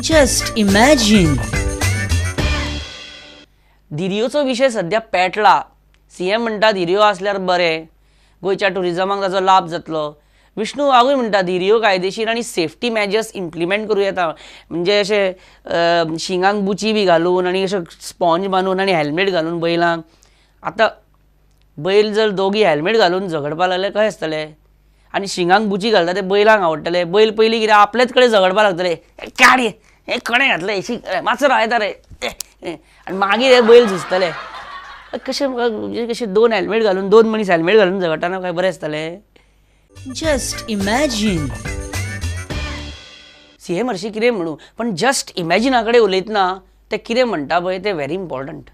Just imagine. धिरयोचो विशय सद्या पेटला. सी एम म्हणटा धिरयो आसल्यार बरें, गोंयच्या ट्युरिजमाक ताचो लाभ जातलो. विष्णू वाघूय म्हणटा धिरयो कायदेशीर आनी सेफ्टी मेजर्स इम्प्लिमेंट करूं येता, म्हणजे अशें शिंगांक बुची बी घालून आनी अशें स्पॉन्ज बांदून आनी हॅल्मेट घालून बैलांक. आतां बैल जर दोगी हॅल्मेट घालून झगडपा लागले कशें आसतलें? आनी शिंगांक बुची घालता ते बैलांक आवडटले? बैल पयलीं कितें आपलेच कडेन झगडपा लागतले, काड हे कणें घातलें शींग मातसो रावयता रे, आनी मागीर हे बैल झुजतले. कशें म्हणजे कशें दोन हॅल्मेट घालून दोन मनीस हॅल्मेट घालून झगडटाना काय बरें आसतलें? Just imagine. C M हरशीं कितें म्हणूं, पण जस्ट इमॅजिना कडेन उलयतना ते कितें म्हणटा पळय तें व्हेरी इम्पॉर्टंट.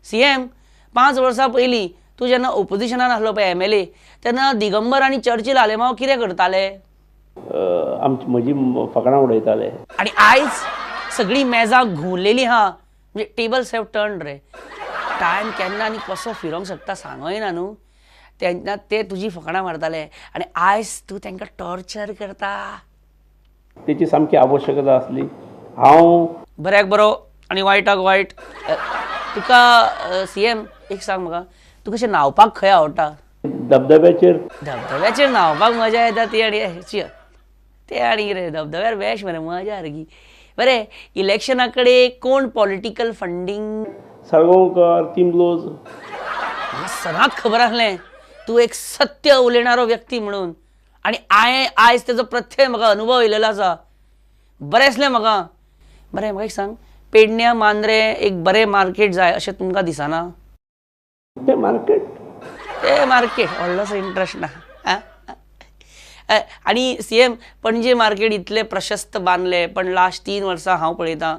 सी एम 5 वर्सां पयलीं तूं जेन्ना ओपोजिशनान आसलो पळय एम एल ए, तेन्ना दिगंबर आनी चर्चिल आलेमांव कितें करताले? आमची म्हजी फकणां उडयताले. आनी आयज सगळीं मेजां घुंवलेलीं आहा, म्हणजे टेबल्स have turn रे. टायम केन्ना आनी कसो फिरोंक शकता सांगय ना न्हू. तेन्ना ते तुजी फकणां मारताले आनी आयज तूं तांकां टॉर्चर करता. तेची सामकी आवश्यकता आसली. हांव बऱ्याक बरो आनी वायटाक वायट. तुका सी एम एक सांग म्हाका, तुका अशें न्हांवपाक खंय आवडटा? धबधब्याचेर. धबधब्याचेर न्हांवपाक मजा येता ती आनी ते आनी कितें धबधब्यार बेश मरे मजा सारकी. बरें, इलेक्शना कडेन कोण पॉलिटिकल फंडींग? साळगांवकार, तिंबलोज. म्हाका सदांच खबर आसलें तूं एक सत्य उलयणारो व्यक्ती म्हणून, आनी हांवें आयज तेजो प्रत्यय म्हाका अनुभव येयलेलो आसा. बरें आसलें म्हाका. बरें म्हाका एक सांग, पेडण्या मांद्रे एक बरें मार्केट जाय अशें तुमकां दिसना? तें मार्केट, तें मार्केट व्हडलोसो इंट्रस्ट ना. आनी सी एम पणजे मार्केट इतलें प्रशस्त बांदलें, पण लास्ट 3 वर्सां हांव पळयतां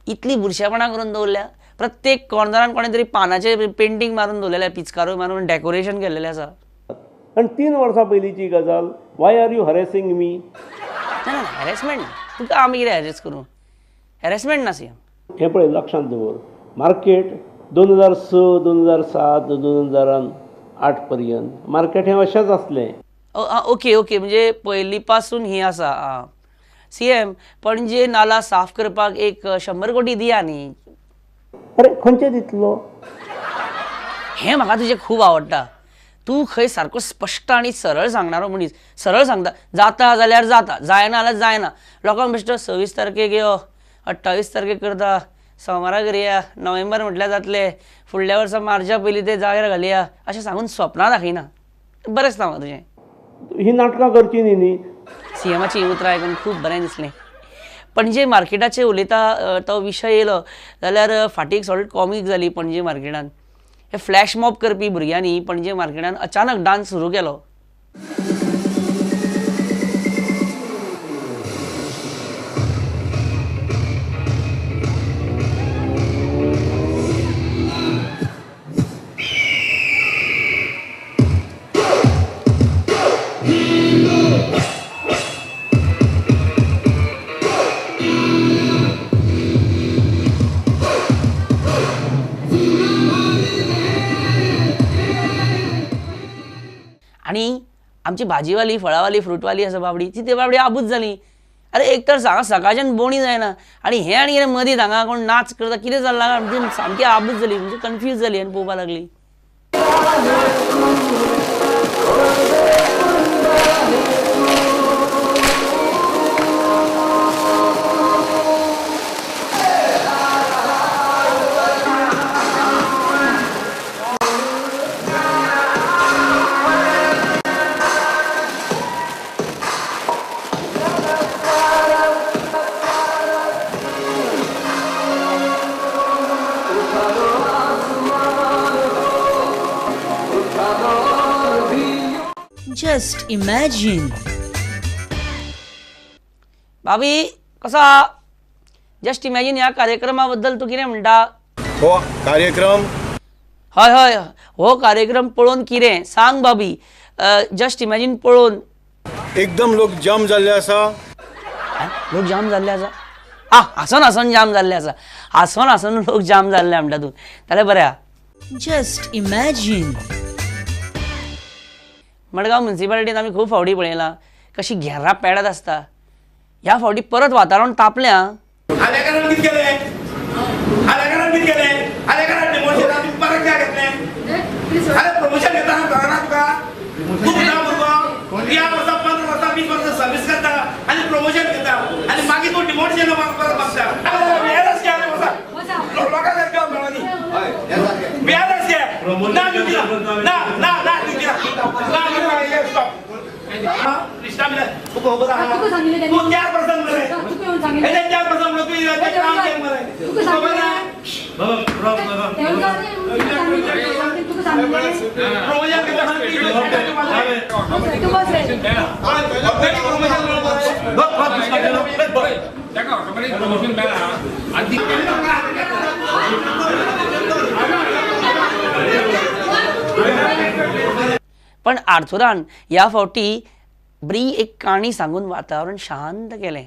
इतली बुरशेपणां करून दवरल्या. प्रत्येक कॉर्नरान कोणें तरी पानाचें पेंटींग मारून दवरलेलें, पिचकारो मारून डेकोरेशन केल्लेलें आसा. आनी 3 वर्सां पयलींची गजाल, why are you harassing me? ना ना हॅरेसमेंट ना, तुका आमी कितें हॅरेस करूं? हॅरेसमेंट ना सी एम. हें पळय लक्षांत दवर, मार्केट 2006, 2007, 2008 पर्यंत मार्केट हें अशेंच आसलें. ओके ओके, म्हणजे पयलीं पासून ही आसा. सी एम पणजे नाला साफ करपाक एक 100 कोटी दिया न्ही. अरे खंयचे दितलो? हें म्हाका तुजें खूब आवडटा. तूं खंय सारको स्पश्ट आनी सरळ सांगणारो मनीस. सरळ सांगता, जाता जाल्यार जाता, जायना जाल्यार जायना. लोकांक बेश्टो 26 तारखेक यो, 28 तारखेक करता, सोमारा करया, नोव्हेंबर म्हटल्यार जातले, फुडल्या वर्सा मार्चा पयलीं ते जाग्यार घालया, अशें सांगून स्वप्नां दाखयना. बरें आसता म्हाका तुजें. ही नाटकां करची न्ही न्ही. सी एमाची उतरां आयकून खूब बरें दिसलें. पणजे मार्केटाचेर उलयता तो विशय येयलो जाल्यार फाटीं एक सॉलिड कॉमीक जाली पणजे मार्केटान. हे फ्लॅश मॉब करपी भुरग्यांनी पणजे मार्केटान अचानक डान्स सुरू केलो. आनी आमची भाजीवाली, फळावाली, फ्रुटवाली आसा बाबडी, ती ते बाबडी आबूज जाली. अरे एक तर सांगा सकाळच्यान बोणी जायना आनी हें आनी कितें मदीं हांगा कोण नाच करता कितें चल्लां, म्हणजे सामकी आबूज जाली, म्हणजे कन्फ्यूज जाली आनी पळोवपाक लागली. Just imagine. भाभी कसा जस्ट इमॅजिन ह्या कार्यक्रमाबद्दल तूं कितें म्हणटा? हो कार्यक्रम, हय हय, हो कार्यक्रम पळोवन कितें सांग भाभी. जस्ट इमॅजिन पळोवन एकदम लोक जाम जाल्ले आसा. लोक जाम जाल्ले आसा? आ हांसोन हांसोन जाम जाल्ले आसा, हांसोन हांसोन लोक जाम जाल्ले म्हणटा तूं, जाल्यार बरें आहा. Just imagine. Madgaon मुन्सिपालिटीन आमी खूब फावटी पळयलां कशी घेरां पेडत आसता. ह्या फावटी परत वातावरण तापलें आं. आलेकरान कितें केलें? आलेकरान कितें केलें? आलेकरान डिमोशन तुमी परत कित्याक घेतलें? अरे प्रमोशन घेतना कळना तुका? तूं ना भुरगो या वर्सा 15 वर्सां 20 वर्सां सर्वीस करता आनी प्रमोशन घेता आनी मागीर तूं डिमोशन परत मागता. बेरस घे आनी वचा लोकांक सारकें मेळनी बेरस घे ना दिवची ना ना ना दिवची ना ना स्टॉप. तुका खबर आहा तूं 4% मरे हेजे 4% म्हणून तूं काम केलें मरे खबर ना. पण आर्थुरान ह्या फावटी बरी एक काणी सांगून वातावरण शांत केलें.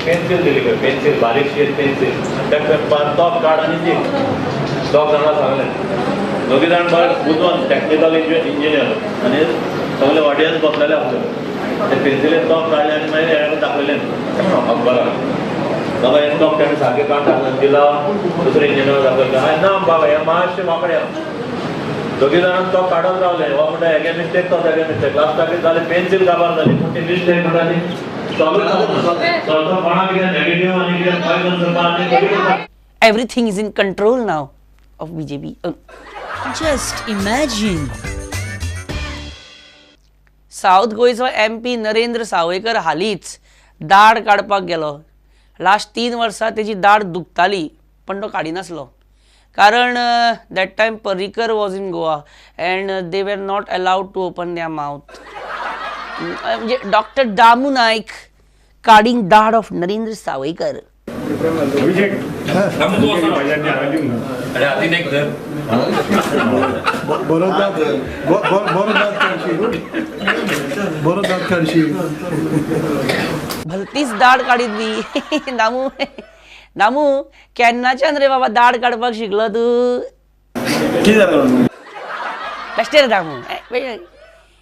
पेन्सील दिली पळय, पेन्सील बारीकशी एक पेन्सील, ताका तोप काड आनी दी. दोग जाणां सांगलें, दोगी जाण बरे बुदवंत टॅक्निकल इंजिनियर आनी सगळे ऑडियन्स बसलेले आसले. ते पेन्सिलेन तोप काडलें आनी मागीर हें दाखयलें अकबराक, बाबा हें तोप ताणें सारकें काडून दाखयलें दिला. दुसरे इंजिनियर दाखयलें, हांवें ना बाबा हें मातशें वांकडें. दोगी जाणां तो काडत रावले, हो म्हणटा हेगे मिस्टेक, तो तेगे मिस्टेक. लास्टाक कितें जालें, पेन्सील काबार जाली, पूण ती मिस्टेक म्हणटा ती चालूच चलता. कोणाक कितें नेगेटीव आनी कितें पॉयजन करपा आनी Everything is in control now of BJP. Just imagine. South गोंयचो MP Narendra Sawaikar हालींच दाड काडपाक गेलो. लास्ट 3 वर्सां तेजी दाड दुखताली पण तो काडिनासलो, कारण that time Parrikar was in Goa and they were not allowed to open their mouth. म्हणजे डॉक्टर दामू नायक काडींग दाड ऑफ नरेंद्र सावयकर. बरो दात बरो दात काडशी, बरो दात काडशी. भलतीच दाड काडीत बी. दामू दामू केन्नाच्यान रे बाबा दाड काडपाक शिकलो तूं? कितें जालें बेश्टे रे दामू.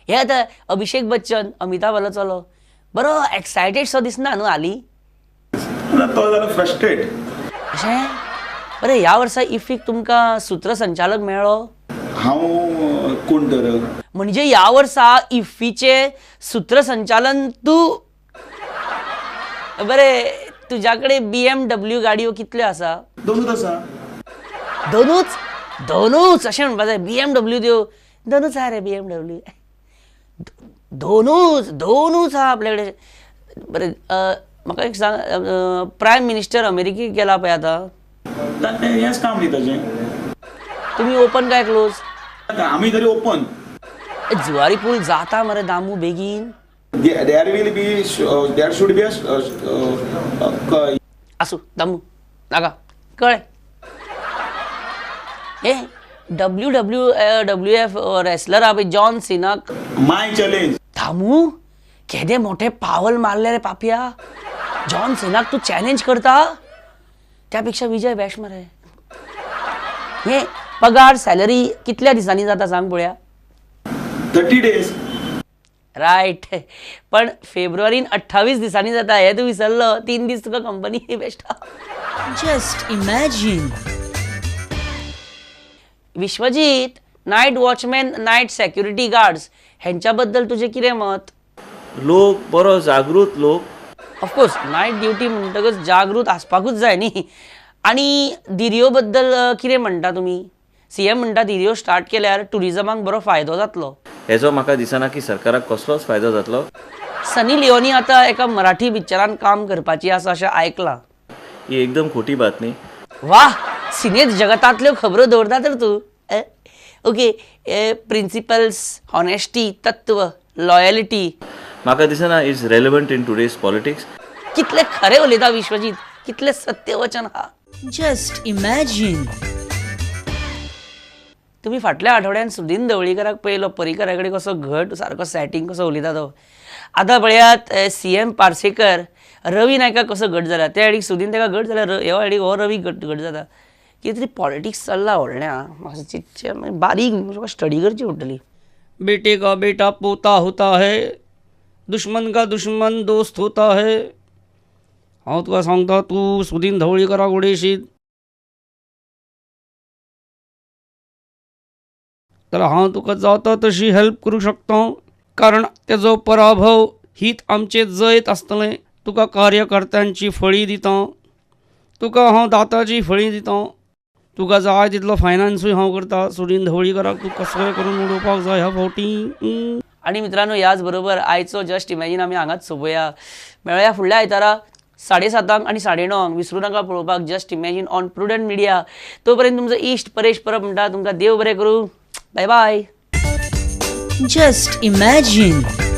हे आतां अभिषेक बच्चन अमिताभालो चलो बरो एक्सायटेड सो दिसना न्हू हालीं? तो जालो फ्रस्ट्रेट. अशें बरें, ह्या वर्सा इफ्फीक तुमकां सूत्रसंचालक मेळ्ळो? हांव कोण तर म्हणजे ह्या वर्सा इफ्फीचें सूत्रसंचालन तूं. बरें, तुज्या कडेन BMW गाडयो कितल्यो आसा? दोनूच आसा. दोनूच? दोनूच अशें म्हणपा जाय. BMW त्यो दोनूच आहा रे, BMW दोनूच दोनूच आहा आपल्या कडेन. बरें, म्हाका एक सांग, प्रायम मिनिस्टर अमेरिकेक गेला पळय आतां, हेंच काम न्ही ताजें. तुमी ओपन काय क्लोज? आमी तरी ओपन. जुवारी पूल जाता मरे दामू बेगीन. There will be, there should be a आसूं दामू नाका कळ्ळें. हे WWF wrestler आहा पळय जॉन सिनाक my challenge. Damu केदे मोठे पावल मारले रे पापया. जॉन सिनाक तूं चॅलेंज करता? त्या पेक्षा विजय बेस्ट मरे. हे पगार सॅलरी कितल्या दिसांनी जाता सांग पळोवया? 30 days. रायट, पण फेब्रुवारीन 28 दिसांनी जाता हें तूं विसरलो. 3 दीस तुका company best. Just imagine. Vishwajit, night watchman, night security guards हेंच्या बद्दल तुजें कितें मत? लोक बरो जागृत लोक. ऑफकोर्स नायट ड्युटी म्हणटकच जागृत आसपाकूच जाय न्ही. आनी धिरयो बद्दल कितें म्हणटा तुमी? सीएम म्हणटा धिरयो स्टार्ट केल्यार टुरिजमाक बरो फायदो जातलो. हेजो म्हाका दिसना की सरकाराक कसलोच फायदो जातलो. सनी लिओनी आतां एका मराठी पिक्चरान काम करपाची आसा अशें आयकलां. ही एकदम खोटी बातमी. वाह, सिने जगतांतल्यो खबरो दवरता तर तूं. ओके, प्रिंसिपल्स, हॉनेस्टी, तत्व, लॉयलिटी म्हाका दिसना is relevant in today's politics. कितले खरे उलयता विश्वजीत, कितले सत्य वचन हा. Just imagine. तुम्ही फाटल्या आठवड्यान सुदीन ढवळीकराक पळयलो पर्रीकरा कडेन कसो घट सारको सेटींग कसो उलयता तो. आतां पळयात सीएम पार्सेकर रवी नायकाक कसो घट जाला, त्या हेडीक सुदीन ताका घट जाल्यार ह्यो हेडीक हो रवी घट घट जाता. कितें तरी पॉलिटिक्स चल्लां व्हडलें आं, म्हाका चिंतचें बारीक स्टडी करची पडटली. बेटे का बेटा पोता होता है, दुश्मन का दुश्मन दोस्त होता है. हांव तुका सांगता, तूं सुदीन ढवळीकराक उडयशीत जाल्यार हांव तुका जाता तशी हेल्प करूंक शकता, कारण तेजो पराभव हीत आमचें जैत आसतलें. तुका कार्यकर्त्यांची फळी दिता, तुका हांव दाताची फळी दिता, तुका जाय तितलो फायनान्सूय हांव करता. सुदीन ढवळीकराक तूं कसोय करून उडोवपाक जाय ह्या फावटी. आनी मित्रांनो, ह्याच बरोबर आयचो जस्ट इमॅजीन आमी हांगाच सोंपोया. मेळया फुडल्या आयतारा 7:30 आनी 9:30. विसरूं नाका पळोवपाक just imagine on Prudent media. तोपर्यंत तुमचो इश्ट परेश परब म्हणटा तुमकां देव बरें करूं. बाय बाय. Just imagine.